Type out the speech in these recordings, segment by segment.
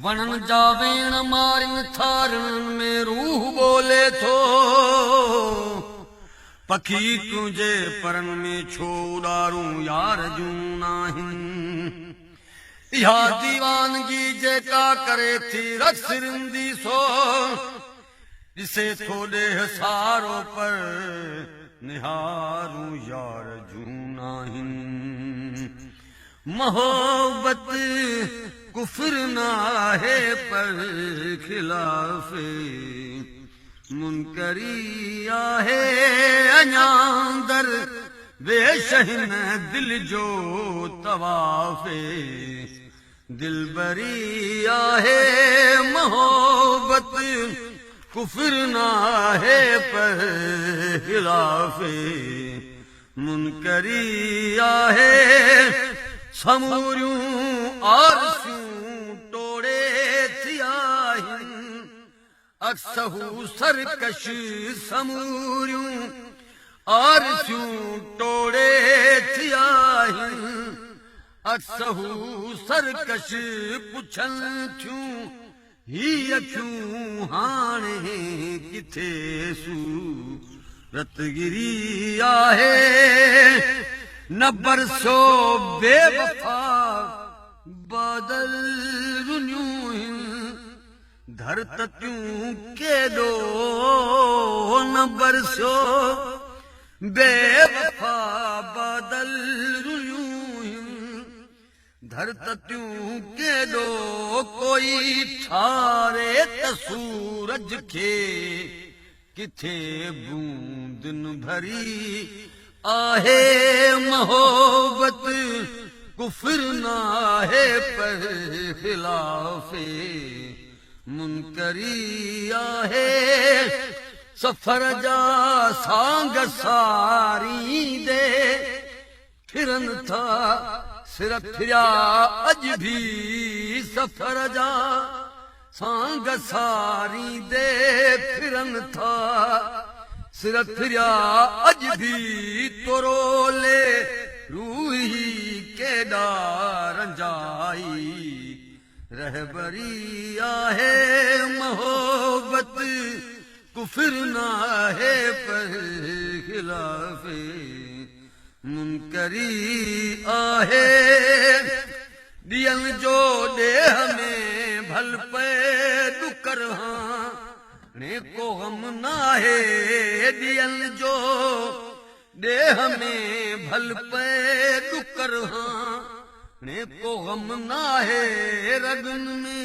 وڻن جا ويڻ مارين ٿا، رڻن ۾ روح ٻولي ٿو. پکي تنهنجي پرن ۾ ڇو اڏارون يار جون ناهن. اها ديوانگي جيڪا ڪري ٿي رقص رندي سو، ڏسي ٿو ڏيهه سارو پر نهارون يار جون ناهن. محبت ڪفر ناهي پر خلاف منڪري آهي، اڃا در ويش هن دل جو طواف دلبري آهي. محبت ڪفر ناهي پر خلاف منڪري آهي. سموريون آرسيون ٽوڙي ٿي آهن عڪس هو سرڪش، سموريون آرسيون ٽوڙي ٿي آهن عڪس هو سرڪش. پڇن ٿيون هي اکيون هاڻي ڪٿي صورتگري آهي. نه برسيو بيوفا بادل رنيون هن ڌرتتيون ڪيڏو، نه برسيو بيوفا بادل رنيون هن ڌرتتيون ڪيڏو. ڪوئي ٺاري ته سورج کي ڪٿي بوندن ڀري آهي. محبت ڪفر ناهي پر خلاف منڪري آهي. سفر جا سانگ ساريندي ڦرن ٿا سر ڦريا اڄ ڀي، سفر جا سانگ ساريندي ڦرن ٿا سر ڦريا اڄ ڀي. ترولي روحي ڪيڏا رنجائي رهبري آهي. محبت ڪفر ناهي پر خلاف منڪري آهي. ڏين جو ڏيهه ۾ ڀل پئي ڏڪر، هاڻي ڪو غم ناهي. ڏين جو ڏيهه ۾ ڀل پئي ڏڪر، هاڻي ڪو غم ناهي. رڳن ۾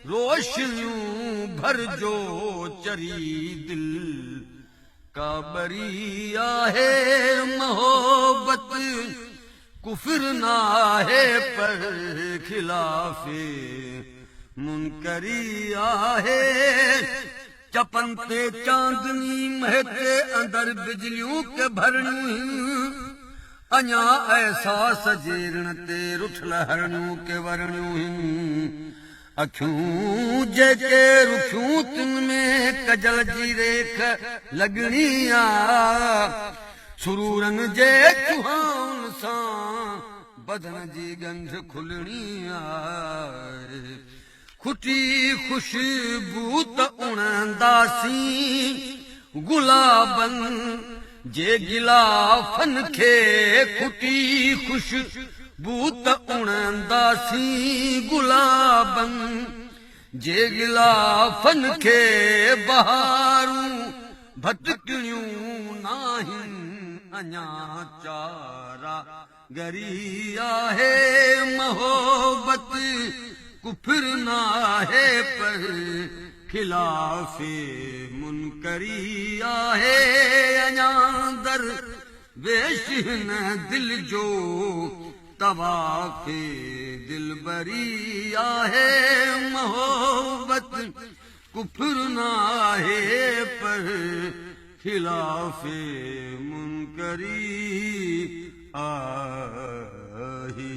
روشنيون ڀرجو، چري دل ڪا ٻري آهي. محبت ڪفر ناهي پر خلاف منڪري آهي. چپن تي چاندني مهڪي، اندر بجليون ڪي ڀرڻيون. اڃا احساس جي رڻ تي رٺل هرڻيون ڪي ورڻيون. اکيون جيڪي رکيون تن ۾ ڪجل جي ريک لڳڻي آ. سرورن جي چوهائن سان بدن جي ڳنڍ کلڻي آ. کٽي خوشبو ته اڻنداسين گلابن جي غلافن کي، کٽي خوشبو ته اڻنداسين گلابن جي غلافن کي. بهارون ڀٽڪڻيون ناهن اڃا چارا گري آهي. محبت ڪفر ناهي پر خلاف منڪري آهي. اڃا در ويش هن دل جو طواف دلبري آهي. محبت ڪفر ناهي پر خلاف منڪري آهي.